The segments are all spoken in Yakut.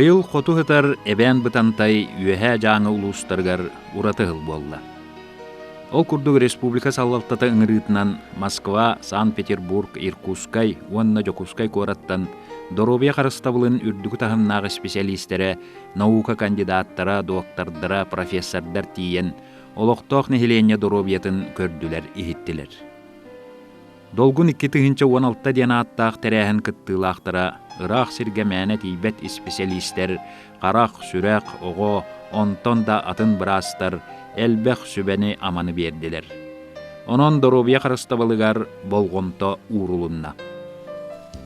Быйыл хоту сытар Эбээн Бытантай Үөһээ Дьааҥы улуустарыгар ураты ыһыл буолла. Ол курдук республика салалтата ыҥырыытынан Москва, Санкт-Петербург, Иркутскай уонна Дьокуускай куораттан доруобуйа харыстабылын үрдүкү таһымнаах исписэлиистэрэ, наука кандидаттара, доктордара, профессордар тиийэн олохтоох нэһилиэнньэ доруобуйатын көрдүлэр-иһиттилэр. Долгун 2016 диэн ааттаах тэрээһин кыттыылаахтара ыраах сиргэ мээнэ тиийбэт исписэлиистэр, харах, сүрэх, оҕо, онтон да атын быраастар элбэх сүбэни-аманы биэрдилэр. Онон доруобуйа харыстабылыгар болҕомто уурулунна.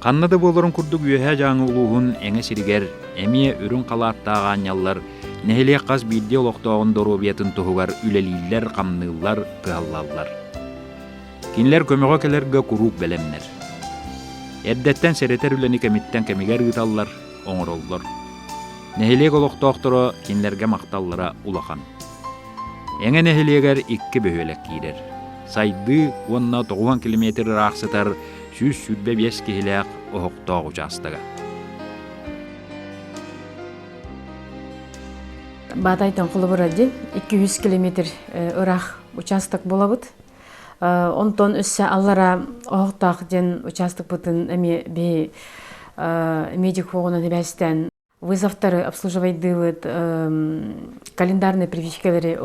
Ханна да буоларын курдук Үөһээ Дьааҥы улууһун Эҥэ сиригэр эмиэ үрүҥ халааттаах аанньаллар нэһилиэк хас биирдии олохтооҕун доруобуйатын туһугар үлэлииллэр-хамныыллар, кыһаллаллар. Кинилэр көмөҕө кэлэргэ куруук бэлэмнэр. Эрдэттэн сэрэтэр үлэни кэмиттэн кэмигэр ыыталлар, оҥороллор. Нэһилиэк олохтоохторо кинилэргэ махталлара улахан. Эҥэ нэһилиэгэр икки бөһүөлэк киирэр. Сайдыы уонна 90 километр ыраах сытар 125 киһилээх Оһохтоох учаастага. Баатайтан холобура дии 200 километр ыраах участок буолабыт. Онтон өссө аллара Оһохтоох диэн участокпытын эмиэ биһи медик хуоҕунан сибээстээн вызовтары обслуживайдыыбыт, календарный прививкалары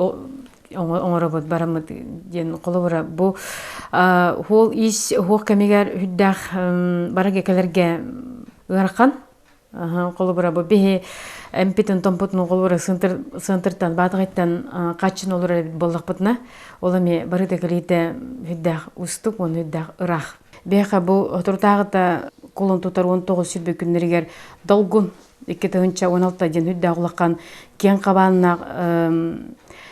оҥоробут бараммыт диэн холобура бу хуол ис хуох кэмигэр үрдээх барыга кэлэргэ ыарахан Холобура, бу биһи эмпитин томпутун холобура сыантыртан баатаҕыттан хааччын олорор эбит буоллахпытына, ол эмиэ бары да кэлиитэ үрдээх устук уонна үрдээх ыраах. Биһиэхэ бу соторутааҕыта кулун тутар 19 сүрбэ күннэригэр Долгун 2016 диэн үрдээх улахан киэҥ хабааннаах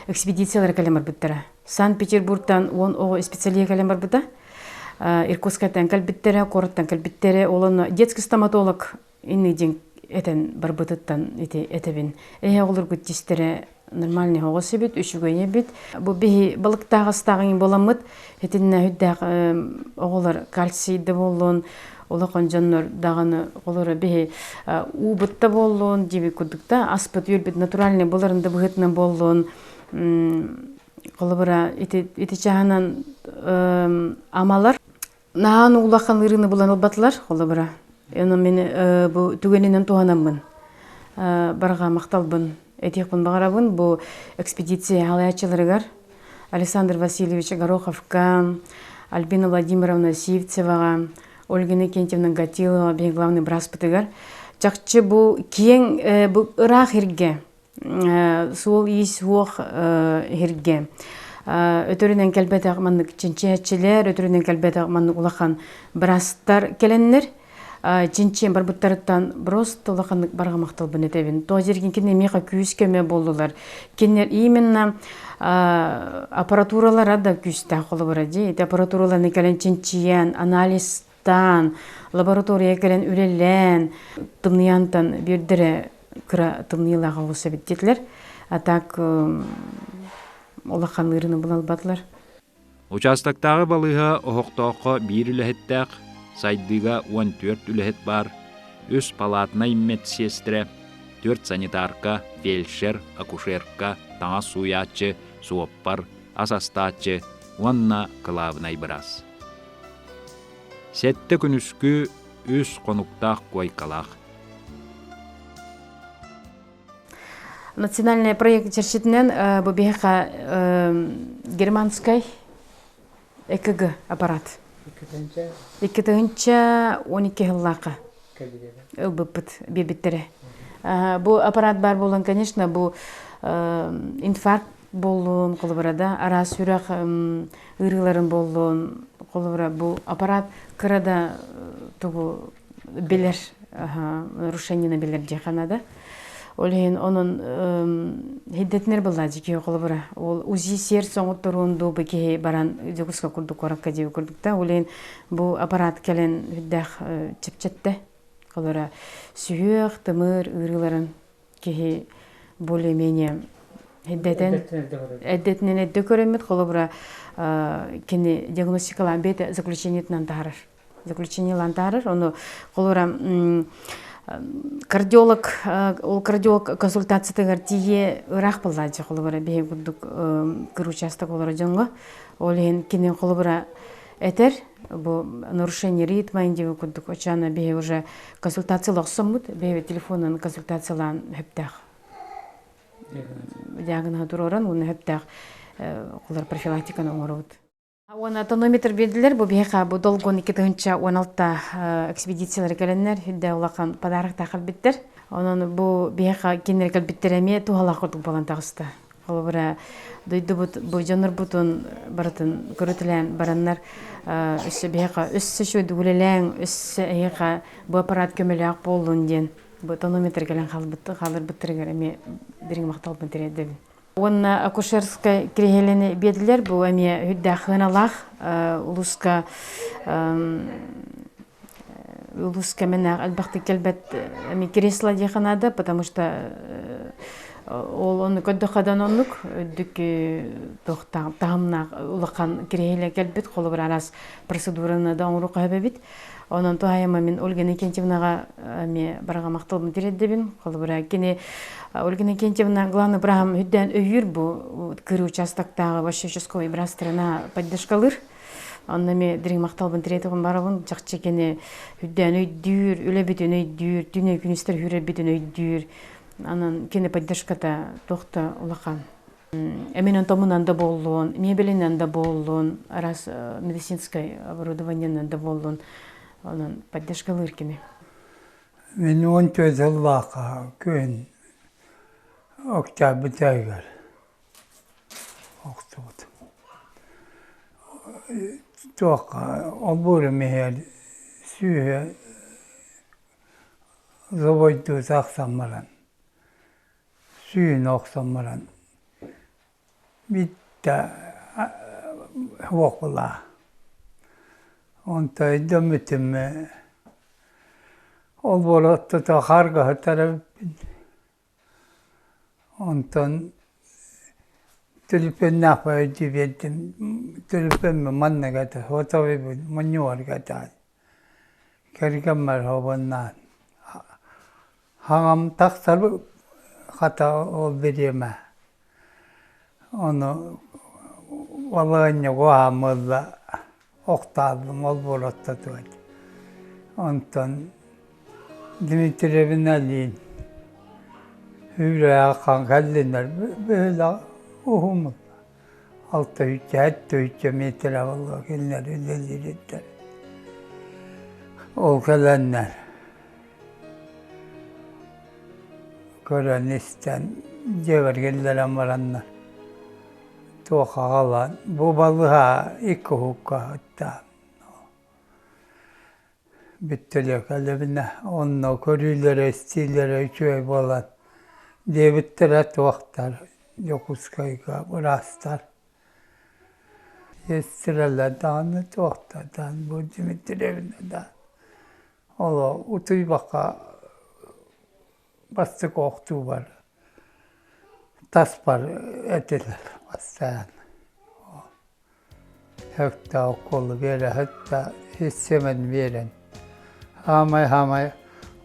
экспедициялара кэлэн барбыттара. Санкт-Петербургтан 10 оҕо специалиһа кэлэн барбыта. Иркутскайтан кэлбиттэрэ, куораттан кэлбиттэрэ. Ол онно детский стоматолог инни диэн этэн барбытыттан ити этэбин. Эһэ оҕолоргут тистэрэ нормальный оҕос эбит, үчүгэй эбит. Бу биһи балыктаах астааҕын буоламмыт, итиннэ үрдээх оҕолор кальций да буоллун, улахан дьоннор даҕаны оҕолоро биһи уубут да буоллун, диэби курдук да аспыт үөрбүт натуральный буларын да быһыытынан буоллун, Холобура, ити, ити чаһынан амалар наһаан улахан ыарыыны булан ылбатылар, холобура. Ону мин бу түгэнинэн туһанаммын барҕа махталбын этиэхпин баҕарабын. Бу экспедиция халайааччыларыгар Александр Васильевич Гороховка, Альбина Владимировна Сивцеваҕа, Ольга Иннокентьевна Гатилова биһиги главный бырааспытыгар чахчы бу киэҥ бу ыраах иргэ суол-иис суох иһиргэ өтөрүнэн кэлбэтэх маннык чинчийээччилэр, өтөрүнэн кэлбэтэх маннык улахан бырастар кэлэннэр чинчийэн барбыттарыттан просто улаханнык барҕа махталбын этэбин. Тоҕо дьэргин кинилэр миэхэ күүс-көмө буоллулар. Кинилэр именно аппаратуралара да күүстээх холобура дии. Ити аппаратураларны кэлэн чинчийэн, анализтаан, лаборатория кэлэн үлэлээн, тымныйантан биэрдэрэ кыра тымныылаах оҕус эбит диэтилэр. А так улахан ыарыыны була албатылар. Участоктааҕы балыыһа Оһохтооххо биир үлэһиттээх, Сайдыыга 14 үлэһит баар, үс палатнай медсиэстэрэ, түөрт санитарка, фельдшер, акушерка, таҥас сууйааччы, суоппар, ас астааччы уонна кылаабынай быраас. Сэттэ күнүскү үс хонуктаах куойкалаах. Национальный проект чэрчитинэн бу биһиэхэ германскай ЭКГ аппарат. 2012 сыллаахха ылбыппыт биэрбиттэрэ. Бу аппарат баар буолан, конечно, бу инфаркт буоллун, холобура да, араас сүрэх ыарыыларын буоллун, холобура бу аппарат кыра да тугу билэр нарушениены билэр диэххэ наада. Ол иһин онон хиддэтинэр былла дьикиһи холобура. Ол УЗИ сиэр соҥотторуон дуу бу киһи баран Дьокуускай курдук куоракка дии курдук да. Ол иһин бу аппарат кэлэн үрдээх чэпчэттэ. Холобура сүһүөх, тымыр ыарыыларын киһи более-менее эрдэтэн эрдэтинэн эрдэ көрөммүт холобура кини диагностикалаан бэйэтэ заключениетынан таһаарар заключениелаан таһаарар ону холобура. Кардиолог, ол кардиолог консультациятыгар тиийэ ыраах буоллааччы холобура биһи курдук кыр участок олоро дьоҥҥо. Ол иһин кини холобура этэр бу нарушение ритма диэби курдук очаана биһи уже консультациялах охсоммут биһи телефонунан консультациялаан хөптөөх диагноһы туруоран уонна хөптөөх холор профилактиканы оҥоробут. Уонна тонометр биэрдилэр. Бу биһиэхэ бу долгун 2016 экспедициялары кэлэннэр үрдэ улахан подароктаах кэлбиттэр. Онон бу биһиэхэ кинилэр кэлбиттэр эмиэ туһалаах курдук буолан таҕыста. Холобура, дойдубут бу дьоннорбутун барытын көрүтэлээн бараннар өссө биһиэхэ өссө үчүгэйдик үлэлээҥ, өссө эһиэхэ бу аппарат көмөлөөх буоллун диэн бу тонометр кэлэн хаалбыттарыгар эмиэ дириҥ махталбын тириэрдэбин. Уонна акушерскай кириэһилэни биэрдилэр. Бу эмиэ үрдээх сыаналаах улууска улууска мэнээх элбэхтик кэлбэт эми кресло диэхэ наада, потому что ол ону көрдөххө да оннук үрдүк туох таһымнаах улахан кириэһилэ кэлбит холобур араас процедураны да оҥоруохха сөп эбит. Онон туһаайыма мин Ольга Иннокентьевнаҕа эмиэ барҕа махталбын тириэрдэбин. Холобура, кини Ольга Иннокентьевна главный быраһым үрдээн өйүүр бу кырыы участоктааҕы вообще участковый быраастарына поддержкалыыр. Онно эмиэ дириҥ махталбын тириэтиҕин барабын. Чахчы кини үрдээн өйдүүр, үлэбитин өйдүүр, түнэ күнүстэр үүрэрбитин өйдүүр. Анан кини поддержката туох да улахан. Эминэн томунан да буоллун, мебелинэн да буоллун, араас медицинскай оборудованиенан да буоллун, онон поддержкалыыр кини. Мин 14 сыллаахха күн октябрь бүтэригэр охтубут. Туохха олбуорум иһэр сүүһэ зобойдуу тахсан баран сүүнэ охсон баран бүттэ уокулаа. Онто өйдөммүтүм ол буола тута харгаһыттар эбиппин. Онтон төлөпүөннээх өйдүү биэрдим. Төлөпүөммүн маннык этэ, сотовыйбын мунньугарга этэ. Кэргэммэр уонна Хаҥам тахсар хата ол бириэмэ ону балаҕанньа уһааммыла охтаабым ол буолаттатыгар онтон Дмитриевналиин үүрээххан кэллинэр бөһүлэ уһуммут алта үччэ сэттэ үччэ миэтэрэ буолла кинилэр үлэлиириттэр ол кэлэннэр көрөн-истэн дьиэбэр киллэрэн бараннар туох аҕалан бу балыһа икки уһукка ытта бүттэлиэ кэлэбинэ онно көрүүлэрэ-истиилэрэ үчүгэй буолан диэбиттэрэ туохтар Дьокуускайга быраастар сиэстэрэлэр даҕаны туохтар даҕаны бу Дмитриевна да олох утуйбакка бастакы охтуубар таспар этилэр бастаан Hökde уколу биэрэ сытта сиссэмэн биэрэн хаамай-хаамай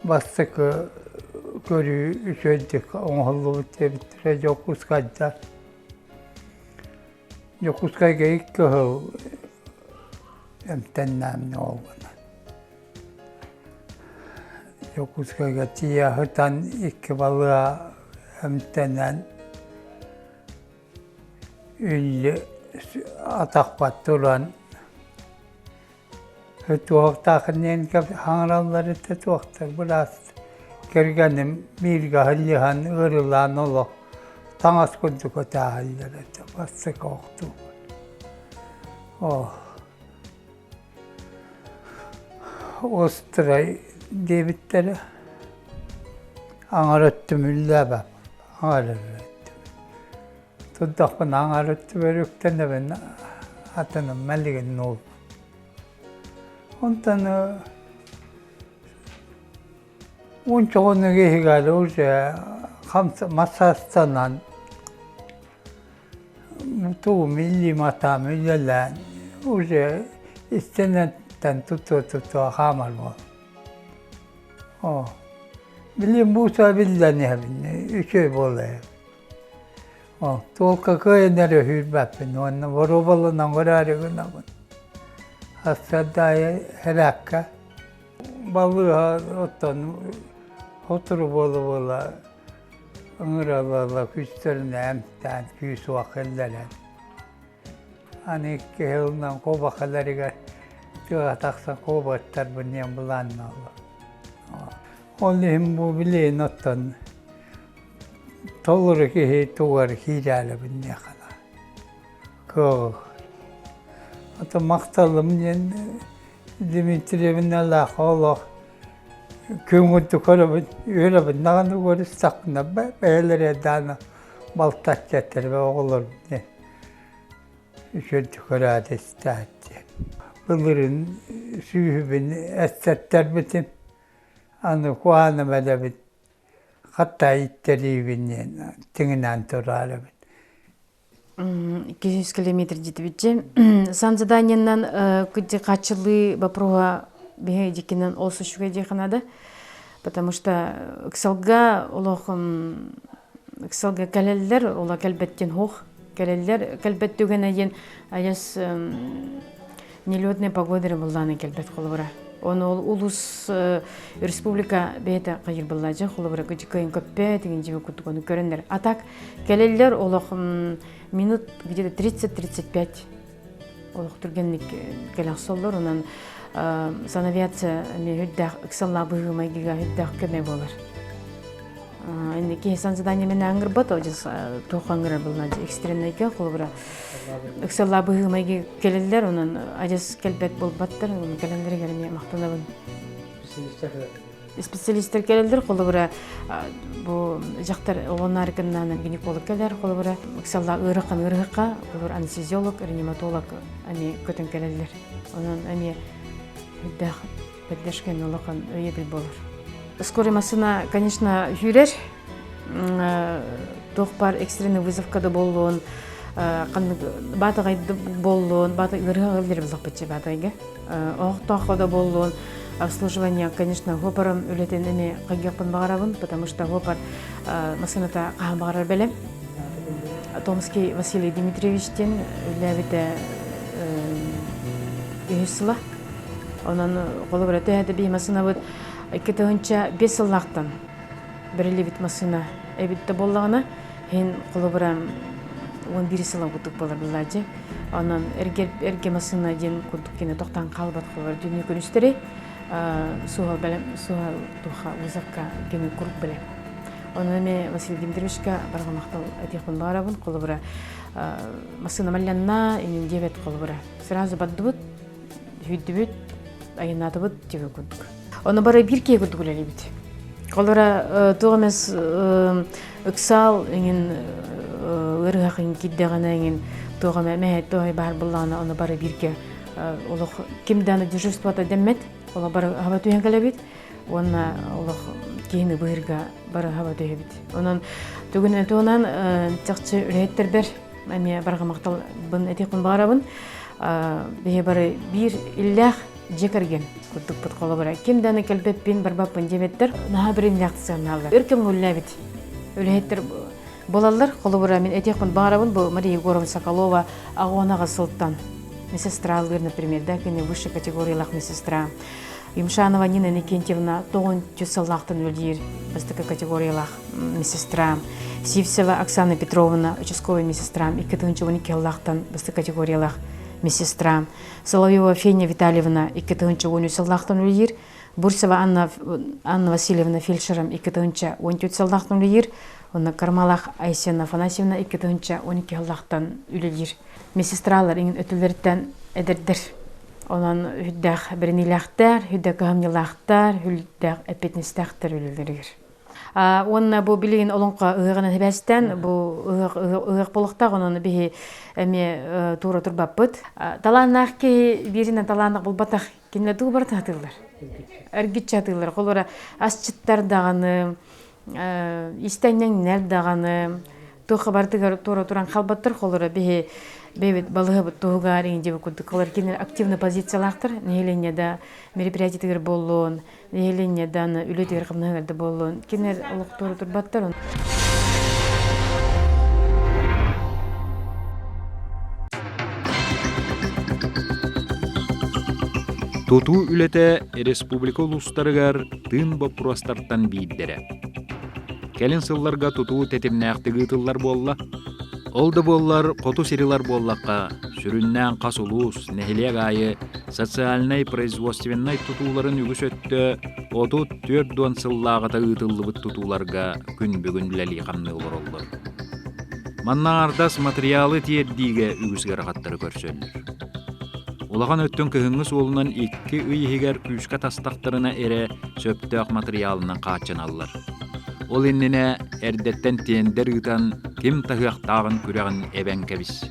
бастакы көрүү үчүгэйдик оҥоһуллубут диэбиттэрэ Дьокуускайда. Дьокуускайга икки сыл эмтэннээмнэ ол гынан. Дьокуускайга тиийэ сытан икки балыыһа эмтэнэн Үллү атахпат туран туохтаахын хаҥыраллар этэ туохтар быраас кэргэним бииргэ сылдьыһан ыарыылаан олох таҥас курдук ытааһыллар этэ бастакы охтуубут оо острай диэбиттэрэ аҥар өттүм үллээбэт аҥар эрэ өттүм Турдахпына аҥаар өттүбэр үктэнэбин, атыным мэлигин нуул. Онтон уонча иһигэр уже массаастанан тугум илиим атаам үлэлээн уже истэнэттэн тутуо-тутуо хаамар буол. Оо. Билим бууса биллэн иһэбин, үчүгэй буола иһэбин. Туолка кыайан эрэ сүүрбэппин уонна боруобаланан көрөөрү гынабын. Сарсыарда аайы эрээккэ балыыһа оттон сотору буола-буола ыҥыралала күүстэринэн эмтээн күүс-уох киллэрэн. Аны киһи ылынан куобах кэлэригэр тыаҕа тахсан куобаттарбын диэн былааннааллар. Ол иһин бу билигин оттон толору киһи тугар киирээлэбин диэххэ кыаҕы. Ото махталым диэн Дмитриевналаах олох күн көрөбүн, үөрэбин даҕаны көрүстэхпинэ бэйэлэрэ даҕаны балтаччы оҕолорум диэн үчүгэй көрөөт истээччи. Былырыын сүүһүбүн эстэртэрбитим, аны куһаҕаным эдэбит хатта иттэриибин диэн тиҥинээн тураарыбын. 200 километр диэтибитчи. Сан заданиеннан хааччылыы боппуруоһа биһи дьиккинэн ол үчүгэй диэххэ наада. Потому что ыксалга олох ыксалга кэлэллэр, ола кэлбэттин хуох кэлэллэр. Кэлбэт түгэнэ диэн айас нелетная погода эрэ буллааны кэлбэт холобура. Оны ол улус республика бэйэтэ хайыр буллаажа холобура кыйын көппө тигин жиби курдук ону көрөннөр. А так кэлэллэр олох минут где-то 30-35 олох түргэнник кэлэх соллор онон санавиация эми хүддээх ыксаллаа быһыы-майгыга хүддээх көмө буолар. Инники сан задание мен аңгырбат ожас туох аңгырар булна экстреннайга холобура ыксаллаа быһыы-майгы кэлэллэр онон адьас кэлбэт буолбаттар онон кэлэллэригэр эмиэ махтанабын. Специалистер кэлэллэр холобура бу дьахтар оҕонноор гыннаан гинеколог кэлэр холобура ыксаллаа ыарыхан ыарыһыкка холобура анестезиолог реаниматолог эмиэ көтөн кэлэллэр. Онон эмиэ үрдээх поддержканы улахан өйөбүл буолар. Скорый массыына, конечно, сүүрэр. Туох баар экстренный вызовка да буоллун, ханнык баатаҕай буоллун, баата ыарыһах ыллар буллахпытчы баатаҕайга. Оһохтооххо да буоллун, обслуживание, конечно, хуопарым үлэтин эми хайгыахпын баҕарабын, потому что хуопар массыыната хаһан баҕарар бэлэм. Томский Василий Дмитриевич диэн үлэлээбитэ үһүс сыла. Онон холобура төһө да биһи массыынабыт 2005 сыллаахтан бэриллибит массыына эбит да буоллаҕына, иһин холобура 11 сыла курдук буолар буллааччы. Онон эргэ эргэ массыына диэн курдук кини тохтоон хаалбат холобура түүнү күнүстэри суһал бэлэм суһал туха вызовка кини куруук бэлэм. Онон эмиэ Василий Дмитриевичка барҕа махтал этиэхпин баҕарабын. Холобура массыына малланна, инин диэбэт холобура. Сразу бардыбыт, сүүрдүбүт, айаннаатыбыт диэбит курдук. Ону бары биир киһи курдук үлэлиибит. Холобура туох эмэс ыксаал иҥин ыарыһах иҥин киирдэҕинэ иҥин туох эмэ мэһэй туох баар буоллаҕына ону бары бииргэ олох ким даҕаны дежурствота дэммэт олох бары хаба түһэн кэлэбит уонна олох киһини быһыырга бары хаба түһэбит. Онон тугун туһунан чахчы үлэһиттэрбэр эмиэ барҕа махталбын этиэхпин баҕарабын. Биһи бары биир иллээх дьиэ кэргэн курдукпут холобура. Ким даҕаны кэлбэппин, барбаппын диэбэттэр. Наһаа биримнээх сыаналар. Өр кэмҥэ үлэлээбит үлэһиттэр буолаллар. Холобура мин этиэхпин баҕарабын, бу Мария Егоровна Соколова аҕуонаҕа сылтан медсестралыыр, например, да, кини высшей категориялаах медсестра. Юмшанова Нина Никентьевна тоҕончу сыллаахтан үлэлиир бастакы категориялаах медсестра. Сивцева Оксана Петровна участковый медсестра 2012 сыллаахтан бастакы категориялаах медсестра. Соловьева Феня Витальевна 2013 сыллаахтан үлэлиир. Бурцева Анна, Анна Васильевна фельдшером 2014 сыллаахтан үлэлиир. Онно Кармалах Айсена Афанасьевна 2012 сыллаахтан үлэлиир. Медсестралар иҥин өтүлэриттэн эдэрдэр. Онон үрдээх бэриниилээхтэр, үрдээх кыһамньылаахтар, үрдээх эппиэтинэстээхтэр үлэлэригэр. Уонна бу билигин олоҥхо ыһыаҕынан сибээстээн бу ыһыах ыһыах буолуохтаах, онон биһи эмиэ туора турбаппыт. Талааннаах киһи бииринэн талааннаах булбатах кинилэр тугу барыта сатыыллар. Эргиччи сатыыллар. Холобура асчыттар даҕаны, истэнньэҥнэр даҕаны, туохха барытыгар туора туран халбаттар холобура биһи Бэйбит балыһабыт туһугаар иҥ дьиби курдук олор кинилэр активный позициялаахтар нэһилиэнньэ да мероприятиетыгар буоллун, нэһилиэнньэ да үлэтигэр хамнаһыгар да буоллун, кинилэр олохтору турбаттар. Тутуу үлэтэ республика улуустарыгар тыын боппуруостартан биирдэрэ. Кэлин сылларга тутуу тэтимнээхтик ыытыллар буолла. Ол да буоллар, хоту сирилэр буоллахха, сүрүннээн хас улуус, нэһилиэк аайы социальнай-производственнай тутууларын үгүс өттө 34 сыллааҕыта ыытыллыбыт тутууларга күн бүгүн үлэлии-хамныы олороллор. Манна аҥардас матырыйаалы тиэрдиигэ үгүс ыарахаттары көрсөллөр. Улахан өттүн кыһыҥҥы суолунан 2 ый иһигэр күүскэ тастахтарына эрэ сөптөөх матырыйаалынан хааччыналлар. Ол иннинэ эрдэттэн тендер ыытан ким таһыахтааҕын күрэҕин эбэн кэбис.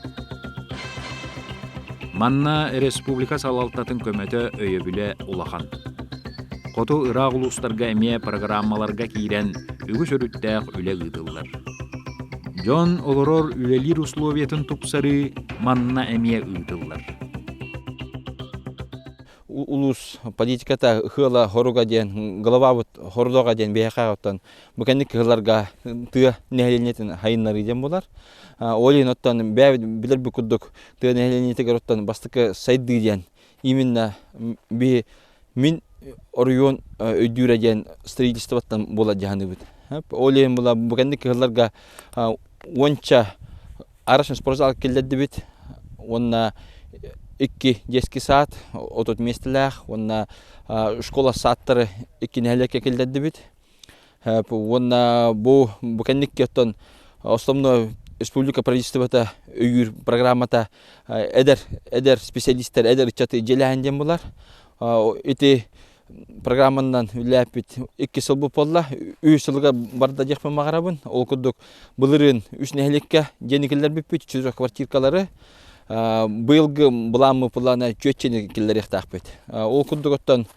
Манна республика салалтатын көмөтө өйөбүлэ улахан. Хоту ыраах улуустарга эмиэ программаларга киирэн үгүс өрүттээх үлэ ыытыллар. Дьон олорор үлэлиир условиятын тупсарыы манна эмиэ ыытыллар. Улуус политиката ыала хоруга диэн главабыт хордоҕо диэн биһиэхэ оттон бу кэнник кыһылларга тыа нэһилиэнньэтин хайыннарыы диэн буолар. Ол иһин оттон бэйэбит билэрбит курдук тыа нэһилиэнньэтигэр оттон бастакы сайдыы диэн именно би мин оройуон өйдүүрэ диэн строительствоттан буола дьаһаныбыт. Ол иһин була бу кэнник кыһылларга уонча арашын спортзал киллэрдибит уонна икки детский сад 30 миэстэлээх уонна школа садтары икки нэһилиэккэ киллэрдибит. Уонна бу бу кэнникки оттон основной республика правительствота өйүүр программата эдэр эдэр специалистер эдэр ыччаты дьиэлээһин диэн булар. Ити программанан үлэлээппит икки сыл буолла. Үс сылга барда диэхпин баҕарабын. Ол курдук былырыын үс нэһилиэккэ дьиэни киллэрбиппит, чужой квартиркалары. Быйылгы былааммыт былаана чүөччэни киллэриэхтээхпит. Ол курдук оттон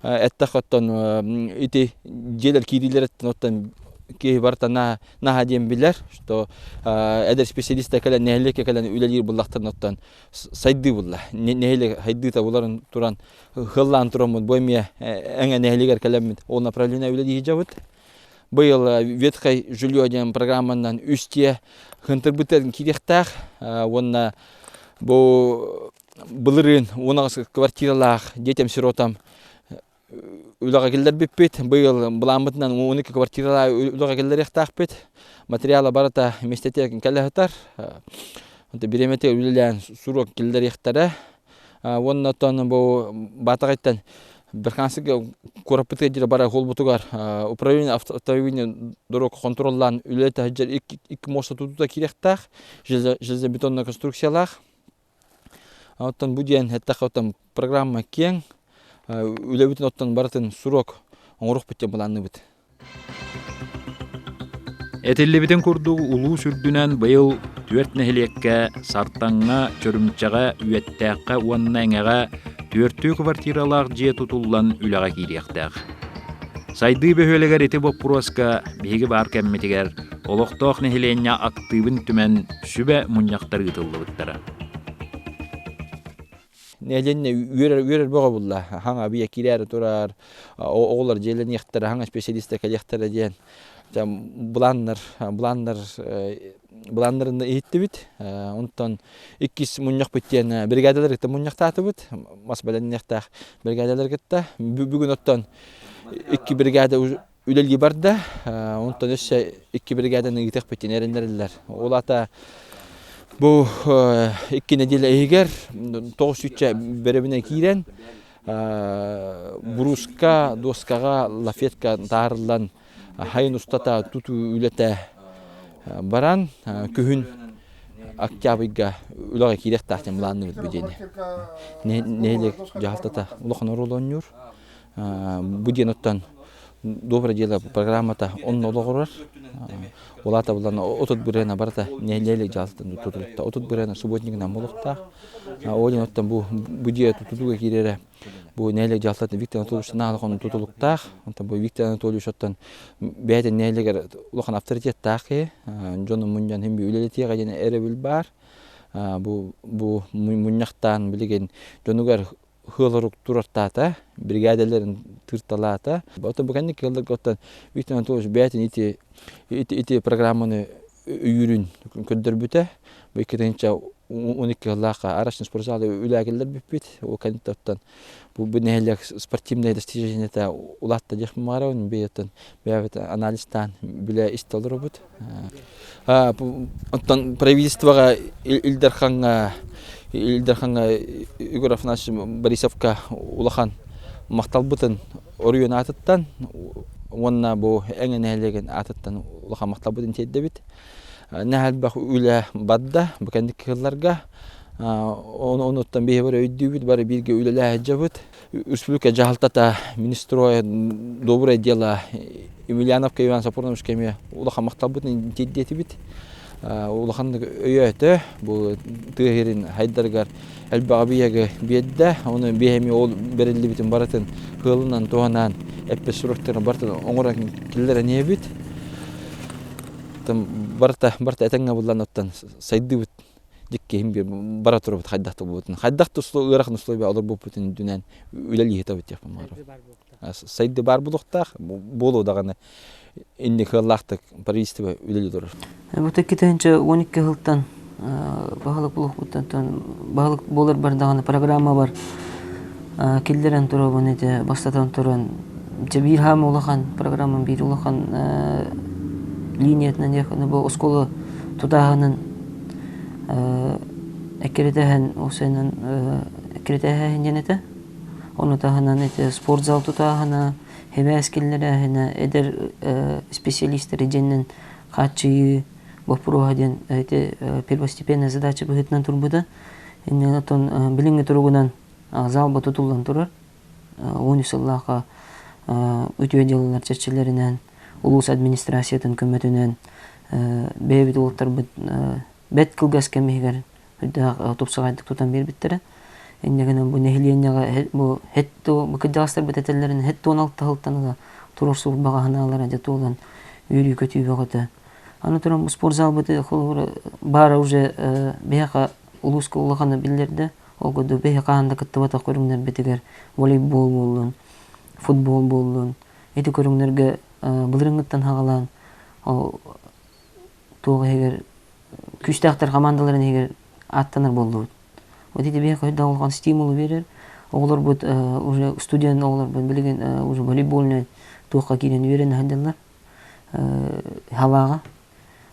эттэх оттон ити дьиэлэр киириилэриттэн оттон киһи барыта наһаа диэн билэр, что эдэр специалистар кэлэн нэһилиэккэ кэлэн үлэлиир буллахтарын оттон сайдыы булла. Нэһилиэк сайдыыта буларын туран Хыллаан тураммыт бу эмиэ эҥэ нэһилиэгэр кэлэммит ол направление үлэлии сылдьабыт. Быйыл ветхай жилье диэн программанан үс дьиэ хынтырбыттан киириэхтээх уонна бу былырыын 18 квартиралаах детям-сиротам үлэҕэ киллэрбиппит. Быйыл былааммытынан 12 квартиралаах үлэҕэ киллэриэхтээхпит. Материала барыта миэстэтигэр кэлэ сытар. Бириэмэтигэр үлэлээн суруок киллэриэхтэрэ. Уонна оттон бу Баатаҕайтан Берханскайга куораппытыгар диэри барар суолбутугар управление автомобильный дорог хонтуруоллаан үлэлэтэ сылдьар икки муоста тутуута киириэхтээх, железобетонная конструкциялаах. Оттон бу диэн эттэххэ оттон программа киэҥ, үлэбитин оттон барытын суруок оҥоруохпут диэн былаанныыбыт. Этиллибитин курдук улуус үрдүнэн быйыл түөрт нэһилиэккэ Сартаҥҥа, Чөрүмчэҕэ, Үөттээххэ уонна Эҥэҕэ түөртүү квартиралаах дьиэ тутуллан үлэҕэ киириэхтээх. Сайдыы бөһүөлэгэр ити боппуруоска биһиги баар кэммитигэр олохтоох нэһилиэнньэ актыыбын түмэн сүбэ мунньахтар ыытыллыбыттара. Нэһилиэнньэ үөрэр үөрэр бөҕө булла. Хаҥа бийэ киирээри турар, оҕолор дьиэлэниэхтэрэ, хаҥа специалистар кэлиэхтэрэ диэн былааннар былааннар былааннарын иһиттибит. Онтон иккис мунньахпыт диэн бригадалар кытта мунньахтаатыбыт. Мас бэлэмниэхтээх бригадалар кытта. Бүгүн оттон икки бригада үлэлии барда. Онтон өссө икки бригаданы ыытыахпыт диэн эрэннэрэллэр. Ол аата бу икки нэдиэлэ иһигэр 900 бэрэбинэ киирэн буруска, дуоскаҕа, лафетка таарыллан хайын устата тутуу үлэтэ баран күһүн октябрьга үлэҕэ киириэхтээх диэн былаанныыбыт бу диэни. Нэһилиэк дьаһалтата улахан оруолу оонньуур. Бу диэн оттон доброе дело программата онно олоҕурар. Улаата булан отут бырыана барыта нэһилиэк дьаһалтатын тутулукта. Отут бырыана субботнигынан буолуохтаах. Ол иһин оттон бу бу дьиэ тутууга киирэрэ бу нэһилиэк дьаһалтатын Виктор Анатольевич наалахон тутулуктаах. Онтон бу Виктор Анатольевич оттон бэйэтин нэһилиэгэр улахан авторитеттаах киһи. Дьону мунньан хим үлэлэтиэҕэ диэн эрэбил баар. Бу бу мунньахтаан билигин дьонугар хыалорук турартаата, бригадаларын тырталаата. Оттон бу кэнник кыалларга оттон Виктор Анатольевич бэйэтин ити ити ити программаны өйүүрүн көрдөрбүтэ. Бу 2012 сыллаахха арашын спортзалы үлээгиллэр бүппүт. Ол кэнниттэн бу бу нэһилиэк спортивнай достижениета улаатта диэх баҕарабын. Бэйэтин бэйэбит анализтаан билэ истэ олоробут. Оттон правительствоҕа Ил Дархаҥҥа Ил Дархаҥҥа Егор Афанасьевич Борисовка улахан махталбытын оройуон аатыттан уонна бу Эҥэ нэһилиэгин аатыттан улахан махталбытын тиэрдэбит. Наһаа элбэх үлэ барда бу кэнники сылларга. Онуттан биһи бары өйдүүбүт, бары бииргэ үлэлэһэ сылдьабыт. Республика дьаһалтата, Минстрой, Доброе дело, Емельяновка Иван Сапроновичка эмиэ улахан махталбытын тиэрдиэтибит. Улаханнык өйөөтө, бу тыа сирин хайдарыгар элбэх эбийиэги биэрдэ. Оны биһи эмиэ ол бэриллибитин барытын кыалынан туһанан эппит суруктарын барытын оҥорон киллэрэн иһэбит. Барыта барыта этэҥҥэ буллан оттон сайдыыбыт дьиккиһин биир бара турабыт хайдах да буолбутун хайдах да ыарахан условия олорбуппутун үрдүнэн үлэлии сытабыт диэхпин баҕарабын. Сайды баар буолуохтаах, буолуо даҕаны инник кыаллаахтык правительство үлэлии турар. Бу 2012 сылтан баһылык буолуохпуттан баһылык буолар бар даҕаны программа бар киллэрэн турабын ити бастатан туран дьэ биир хаама улахан программа биир улахан линиятынан диэххэ бу оскуола тутааһынын эккиритэһэн осенан эккиритэһээһин диэн этэ ону таһынан ити спортзал тутааһына хибээс киллэрээһинэ эдэр специалистары дьиэннэн хааччыйыы боппуруоһа диэн ити первостепенная задача быһыытынан турбута иннинэ оттон билиҥҥи туругунан залба тутуллан турар 13 сыллаахха үтүө дьыалалар чэрчилэринэн улуус администрациятын көмөтүнэн бэйэбит уолаттарбыт бэрт кылгас кэм иһигэр үрдээх тупсаҕайдык тутан биэрбиттэрэ. Инньэ гынан бу нэһилиэнньэҕэ бу һэт бу кырдьаҕастарбыт этэллэрин һэт 16 сылтан ыла туруорсубут баҕа санаалара дьэ туолан үөрүү-көтүү бөҕөтө. Аны туран бу спортзалбыт холобура баара уже биһиэхэ улууска улахана биллэрдэ. Ол курдук биһи хаһан да кыттыбатах көрүҥнэрбитигэр волейбол буоллун, футбол буоллун, ити көрүҥнэргэ былырыыҥҥыттан саҕалаан ол туох иһигэр күүстээхтэр хамаандаларын иһигэр ааттанар буоллубут. Вот ити биһиэхэ үрдэх улахан стимулу биэрэр. Оҕолорбут уже студент оҕолорбут билигин уже волейбольнай туохха киирэн үөрэнэ сылдьаллар халааҕа.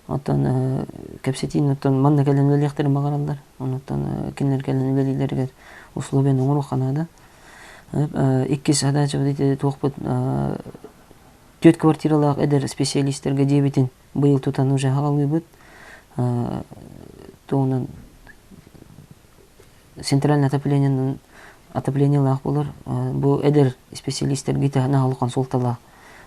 Оттон кэпсэтиини оттон манна кэлэн үлэлиэхтэрин баҕараллар. Онуттан кинилэр кэлэн үлэлииллэригэр условияны оҥоруохха наада. Иккис задача вот ити туохпут түөрт квартиралаах эдэр специалистарга диэбитин быйыл тутан уже хаалыыбыт. Тугунан центральное отоплениенан отоплениелаах болор. Бу эдэр специалистарга наһаа улахан суолталаах.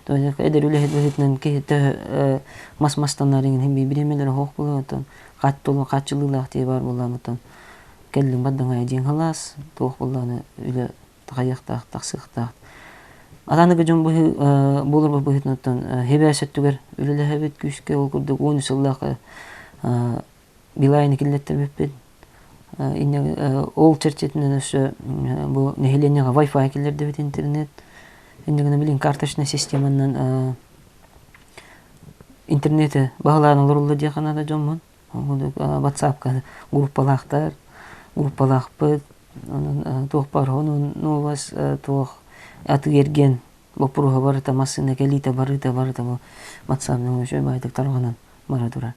Эдэр үлэһит быһыытынан киһи төһө мас мастанар иҥин хим бириэмэлэрэ хоох буолар оттон хааччылыылаах тиэ баар буоллаан оттон кэллиҥ бардыҥ дьиҥ халаас туох буоллааны үлэ тахайыахтаах тахсыахтаах. Атааныгы дьон быһыы буолар быһыытынан оттон хибээс өттүгэр үлэлэһэбит күүскэ ол курдук 13 сыллаах Билайны киллэттэрбиппит. Ол чэрчитинэн өссө бу нэһилиэнньэҕэ Wi-Fi киллэрдибит интернет. Иннигинэ билин карточнай системанан интернети баһылаан олорулла диэххэ наада дьоммун. WhatsApp-ка группалаахтар, группалаахпыт. Онон туох баар онон новость туох атыы-эргиэн боппуруоһа барыта массыына кэлиитэ барыыта барыта бу WhatsApp нөҥүө үчүгэй баайдык тарҕанан бара турар.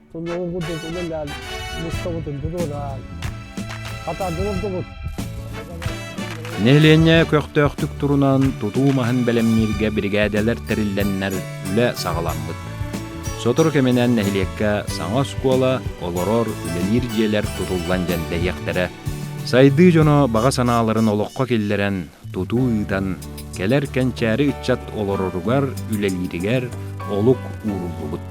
Нэһилиэнньэ көхтөөхтүк турунан тутуу маһын бэлэмнииргэ биригээдэлэр тэриллэннэр үлэ саҕаламмыт. Сотору кэминэн нэһилиэккэ саҥа оскуола, олорор, үлэлиир дьиэлэр тутуллан дьэндэйиэхтэрэ. Сайдыы дьоно баҕа санааларын олоххо киллэрэн, тутуу ыытан, кэлэр кэнчээри ыччат олороругар, үлэлииригэр олук ууруллубут.